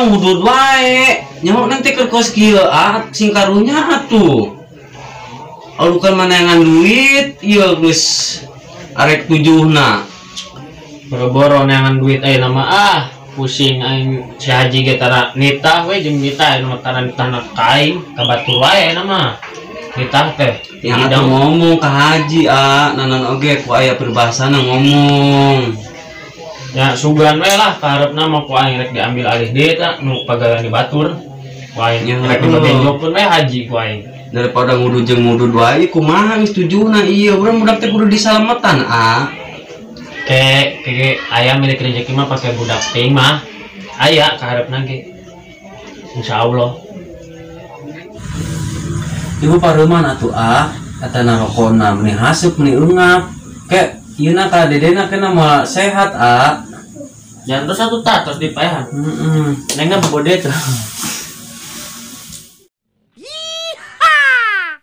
Ngudud wae nyaho nanti keur kos kieu ah sing karunya atuh alukan manangan duit ieu geus arek tujuhna boro-boro neangan duit ayeuna mah ah pusing aing si Haji ge tara nitah we jeung nitah anu tara nitahna ka aing ka batur wae ayeuna mah nitah teh yang atuh ngomong ka Haji ah nanon oge ku aya peribahasana ngomong. Ya sugan we lah kaharepna mah ku aing rek diambil alih deui ta nu pagawean di batur. Ku aing rek dibagenjokeun we haji ku aing. Daripada ngudud jeung ngudud wae kumaha geus tujuhna ieu urang budak teh kudu disalametan ah. Ke ke aya milik rezeki mah pake budak teh mah. Aya kaharepna ge. Insyaallah. Ibu pareuman atuh ah atana rokona meni haseup meni eungap. Ke Ieu ka dedena kena moal sehat ah. Jangan terus satu tak terus dipaehan. Heeh. Nengna bobode tuh. Yeehaw.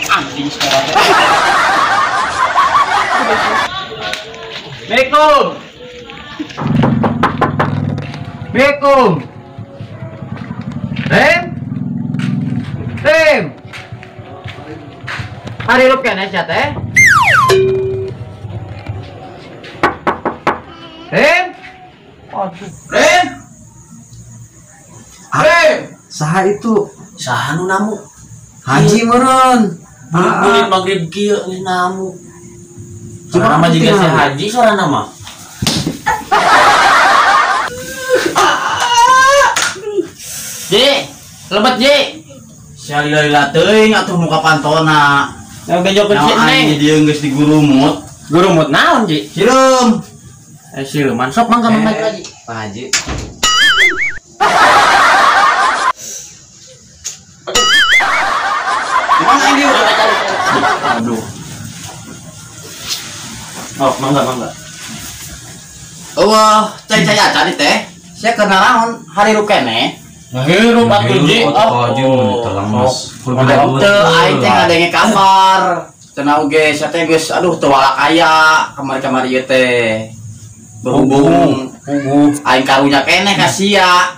Anjing sekarang. Assalamualaikum. Assalamualaikum. Rem. Rem. Hari lu kene sia teh. Rem. Aduh. Rem. Rem. Saha itu? Saha nu namu? Haji meureun. Bulit magrib kieu geus namu. Cuma mah jiga si Haji sorana mah. Ji, lebet Ji. Sia lila-lila teuing atuh muka pantona. Yang bejokeun si Neng. Di dieu geus digurumut. Gurumut naon, Ji? Sireum. Sireuman sok mangga mangga lagi. Pak Haji. Mana ini? Aduh. Oh, mangga mangga. Eueuh, cai-cai acan teh. Sia keur naraon hari rukene? Ngahirup atuh Ji. Oh, lemes. Teu aing teh ngadenge kabar. Cenah oge sia teh geus aduh teu walakaya kamari-kamari ieu teh. Berhubung puguh aing karunya keneh ka sia.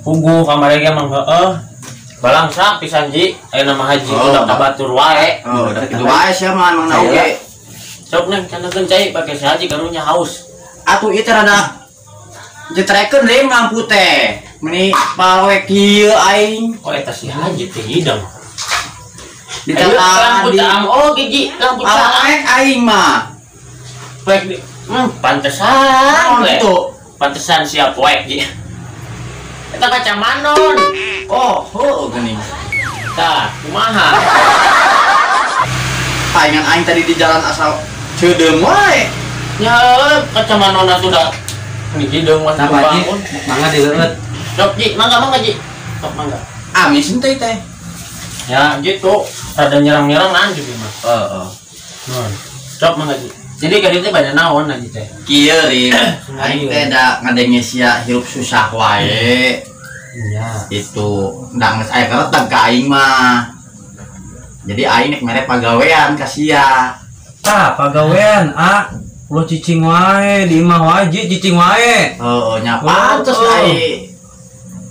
Puguh kamari ge mah heueuh. Balangsa pisan Ji, ayeuna mah haji udah ka batur wae. Oh, udah kitu wae sia mah emangna oge. Sok neng canakeun cai pake si haji karunya haus. Atuh ieu teh rada jetrekeun deui lampu teh. Meni paloe kieu aing. Kok eta si haji teh hidang. Lampu caang oh gigi lampu caang aing mah. Poek di pantesan we. Pantesan siap poek ji. Eta kaca manon. Oh, heueuh geuning. Tah, kumaha? Paingan aing tadi di jalan asal ceudeung wae. Nya kaca manonna sudah ini hideung mah bangun. Mangga dileueut. Sok Ji, mangga mangga Ji. Sok mangga. Amis henteu teh. Ya gitu, rada nyerang-nyerang lanjut mah. Heeh. Sok mangga Ji. Jadi ka dieu teh banyak naon anjing teh. Kieu rin, aing teh da ngadenge sia hirup susah wae. Iya. Itu, da geus aya kereteg ka aing mah. Jadi aing nek mere pagawean ka sia. Tah, pagawean, ah. Ulah cicing wae di imah wae, Ji, cicing wae. Heeh, nya pantes ai.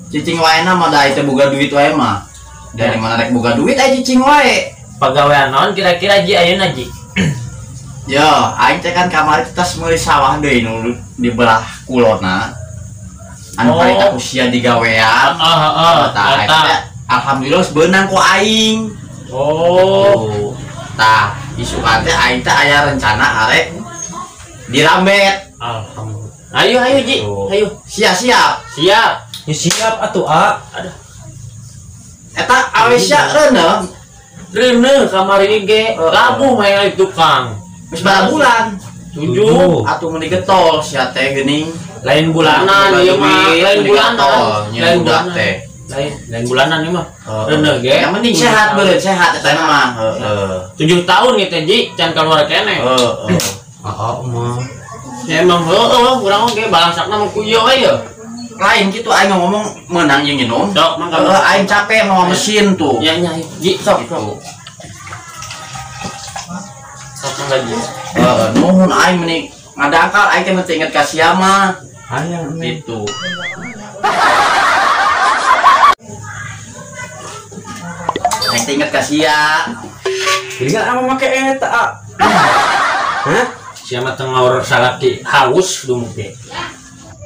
Cicing wae na mah da teh boga duit wae mah. Dari mana rek boga duit ai cicing wae. Pagawean naon kira-kira Ji ayeuna Ji? Yo, aing teh kan kamari tas meuli sawah deui nu di belah kulonna. Anu harita ku sia digawean. Heeh, Tah eta teh alhamdulillah geus beunang ku aing. Oh. Tah isukan teh aing teh aya rencana arek dirambet. Alhamdulillah. Ayo ayo Ji, ayo. Siap-siap. Siap. Ya siap atuh A. Aduh. Eta awe sia reuneuh. Reuneuh kamari ge labuh main tukang. Geus bara bulan. 7 atuh mun digetol sia teh geuning. Lain bulanan ieu mah, lain bulanan. Lain budak teh. Lain bulanan ieu mah. Reuneuh ge. Yang penting sehat beureun, sehat eta mah. Heeh. 7 tahun ieu teh Ji, can keluar keneh. Heeh. Heeh mah. Ya emang heeh, urang oge balangsakna mah ku ieu we ye. Lain kitu aing ngomong meunang jeung nginum. Sok mangga. Heeh, aing capek mawa mesin tuh. Nya nya Ji, sok sok. Sok mangga Ji. Heeh, nuhun aing meni ngadangkal aing teh mesti inget ka sia mah. Hayang gitu. Aing teh inget ka sia. Ingat ama make eta, A. Hah? Sia mah teu ngaur salaki haus dumuk ge.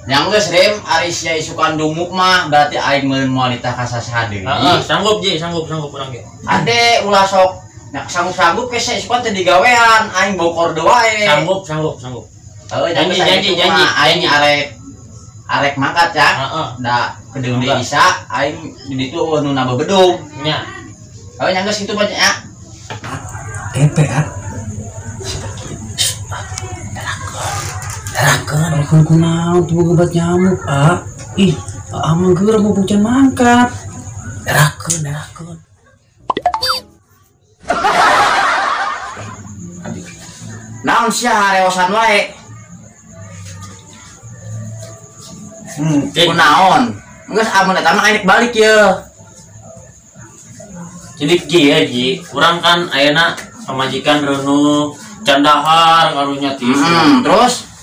Yang geus Rim, ari sia isukan dumuk mah berarti aing meureun moal ditah ka sasaha deui. Heeh, sanggup Ji, sanggup sanggup urang ge. Ade ulah sok nah, sanggup-sanggup ke sia isukan teh digawean, aing bokor deui wae. Sanggup, sanggup, sanggup. Heuh, janji janji janji aing arek arek mangkat ya. Heeh. Da kedeung deui isa aing di ditu eueuh nu nabebedug. Nya. Heuh, nya geus kitu mah nya. Tempe ah. Terakeun kun kunaon tuh obat nyamuk ah. Ih, amang geura mau bucan mangkat. Terakeun, terakeun. Naon sia hareosan wae? Kunaon? Geus amun eta mah aing balik ye. Jadi kieu Ji, urang kan ayeuna pamajikan reuneuh candahar karunya tisu. Terus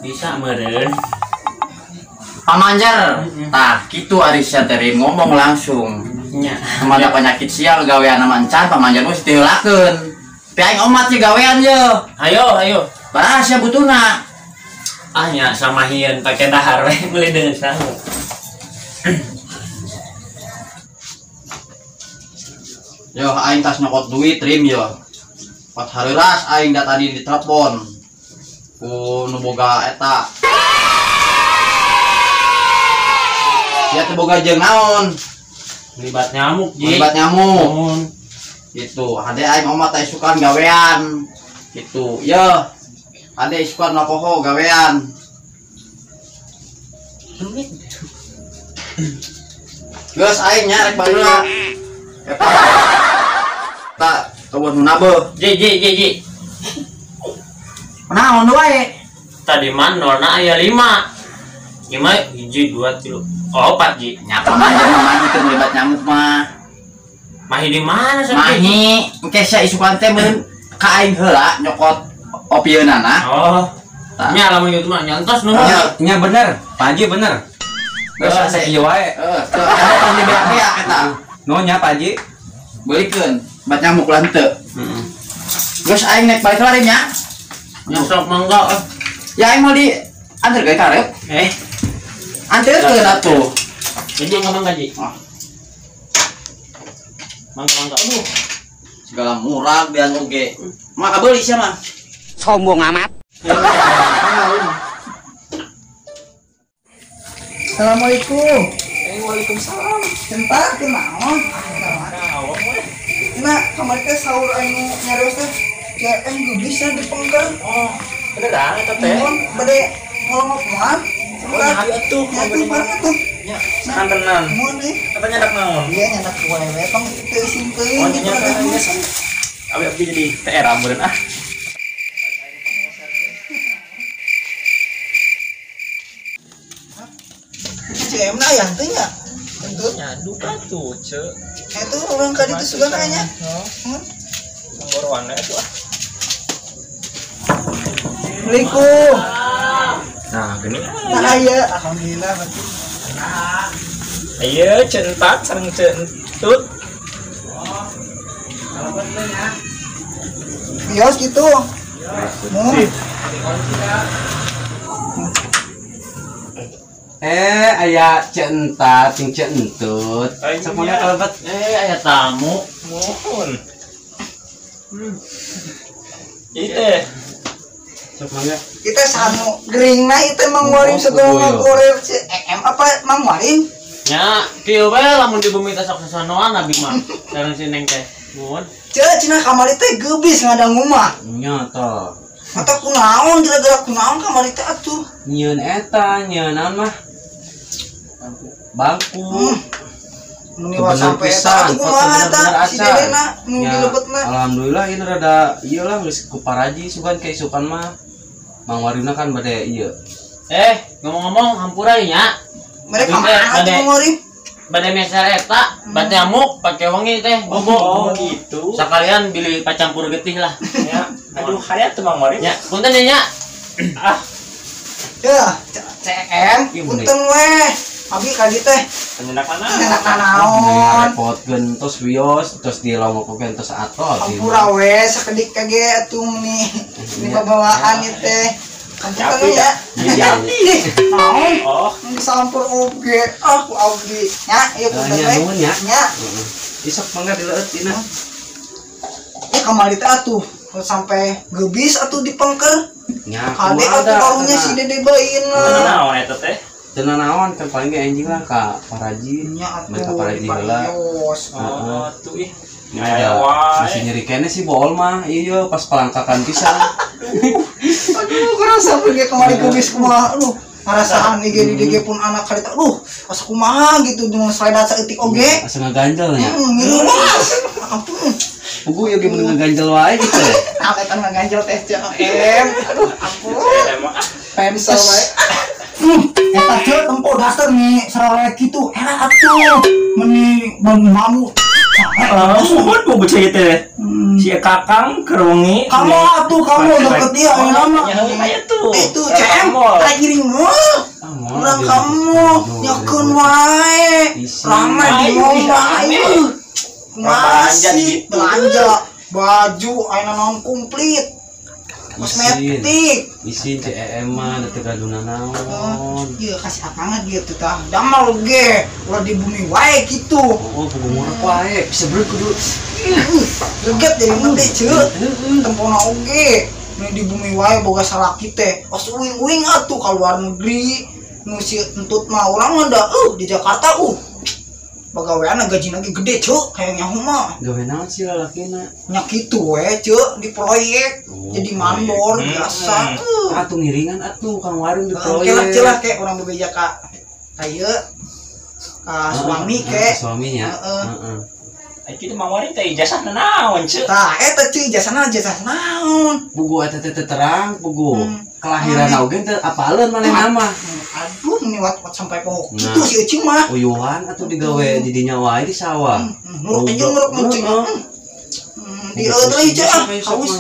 bisa meureun pamanjer. Tah kitu ari sia teh ngomong langsung. Nya. Kemana penyakit sial gawean mancan pamanjer geus diheulakeun. Tapi aing omat sih gawean ye. Ayo ayo. Barang sia butuhna. Ah nya sama hieun pake dahar we meuli deun sangu. Yo aing tas nyokot duit Rim yo. Pat hareuras aing da tadi ditelepon. Ku nu boga eta. Sia teh boga jeung naon? Libat nyamuk Ji. Libat nyamuk. Gitu, ade aing omat teh isukan gawean. Gitu. Ye. Ade isukan lapoho gawean. Geus aing nya rek baheula. Eta. Tak eueuh nu nabeuh. Ji ji ji ji. Naon wae? Tadi mah nolna aya 5. 5 1 2 3 4 Ji. Nya pamanjer mah mahi teu melibat nyamuk mah. Mahi di mana sampe? Mahi, engke sia isukan teh meureun ka aing heula nyokot opieunana. Oh. Nya lamun kitu mah nyantos nuhun. Nya bener, Pak Haji bener. Geus asa ieu wae. Heeh, teu aya tong dibeak-beak eta. Nuhun nya Pak Haji. Beulikeun bat nyamuk lah henteu. Heeh. Geus aing naik balik heula nya. Nya sok mangga. Ya aing mau di anter ge karep. Anterkeun atuh. Jadi mangga Ji. Mangga mangga. Aduh. Segala murah bian oge. Mah kabeuli sia mah. Sombong amat. Assalamualaikum. Waalaikumsalam. Tempat kunaon? Nah, kamari teh sahur aing nyarios teh. Ya, geus di pengker. Oh, beneran eta teh? Mun bade ngolongok mah. Oh, hayu atuh, ya tuh bareng atuh. Nya, santenan. Mun euy. Eta nyandak naon? Iya nyandak kue we tong teu isin teuing Oh, gitu nya ada. Abi abdi jadi TR meureun ah. CM na aya teh nya. Tentu. Nyadu atuh, ce. Eta urang ka ditu sugan aya nya. Heeh. Tenggorokan atuh ah. Assalamualaikum. Nah, gini. Nah, aya, alhamdulillah berarti. Ayo centat sareng centut. Bios gitu. Mun. Aya centat sing centut. Sok mangga kalebet. Aya tamu. Mohon. Ieu teh. Sok mangga. Kita sanu geringna ieu teh Mang Warim segala ngorer CM apa Mang Warim? Nya, kieu we lamun di bumi teh sok sasanoan abi mah. Sareng si Neng teh. Nuhun. Ceu cenah kamari teh geubis ngadang rumah. Nya tah. Mata kunaon gara-gara kunaon kamari teh atuh. Nyieun eta, nyieun naon mah? Bangku. Meniwa sampai eta atuh kumaha eta si dedena nu dilebetna. Alhamdulillah ieu rada ieu lah geus ku paraji sugan ka isukan mah. Mang Warimna kan bade ieu. Ngomong-ngomong hampura nya. Mereka mana atuh Mang Warim? Bade meser eta, bade nyamuk pake wengi teh bobo. Oh gitu. Sekalian beli pacampur getih lah. Ya. Aduh, haya tuh Mang Warim. Ya, punten ya nya. Ah. Ya, CM, punten weh. Abi kali teh. Penyenak mana? Penyenak naon? Repotkeun tos wios, tos dilongokeun tos atol. Hampura we sakedik kage atuh meni. Ini babawaan ieu teh. Kamu ya. Ih, naon? Oh, sampur oge. Ah, ku abdi. Nya, ieu punten we. Nya. Nya. Isok mangga dileueut dina. Kamari teh atuh sampai gebis atuh dipengker. Nya, kade atuh karunya si Dede baeuna. Naon eta teh? Teu naon kan paling ge anjing lah ka paraji. Nya atuh ka paraji heula. Oh, tuh ih. Nya masih nyeri keneh sih bool mah. Ieu pas palangkakan pisan. Aduh, kerasa ge kamari gebis kumaha. Aduh, ngarasaan ge di DG pun anak karita. Aduh, asa kumaha gitu dengan seleda saeutik oge. Asa ngaganjel nya. Ngiluas. Ampun. Pugu ieu ge mun ngaganjel wae gitu. Nah, eta ngaganjel teh CM. Aduh, ampun. Pemsa wae. Eta ceu tempo daster nih sarolek kitu. Era atuh meni mamu. Muhun pugu ceu teh. Si Kakang keur wengi. Kamu atuh kamu deket dia ayeuna mah. Aya tuh. Itu CM rek ngiring mah. Urang kamu nyakeun wae. Ramai di mall ieu. Masih belanja baju ayeuna naon komplit. Kosmetik. Isin CEM mah teu gaduna naon. Ieu kasih akang gitu tah. Damal ge ulah di bumi wae kitu. Oh, pugu murah wae. Bisa bener kudu. Greget jadi mah teh ceu. Tempona oge. Nu di bumi wae boga salaki teh. Os uing-uing atuh ka luar negeri. Nu si entut mah urang mah da di Jakarta Bagaweana gajina ge gede ceu hayang nyaho mah. Gawe naon sih lalakina? Nya kitu we ceu di proyek. Jadi mandor biasa. Atuh ngiringan atuh Kang Warim di proyek. Celah-celah ke urang bebeja ka ieu ka suami ke. Suaminya. Heeh. Ai kitu Mang Warim teh ijazahna naon ceu? Tah eta ceu ijazahna ijazah naon? Pugu eta teh terang pugu. Kelahiran oge teh apaleun manehna mah. Aduh, ini wat sampai poho kitu si Ucing mah. Uyuhan atuh digawe di dinya wae di sawah. Nurut aja nurut muncing. Di eueuh teh ah, haus.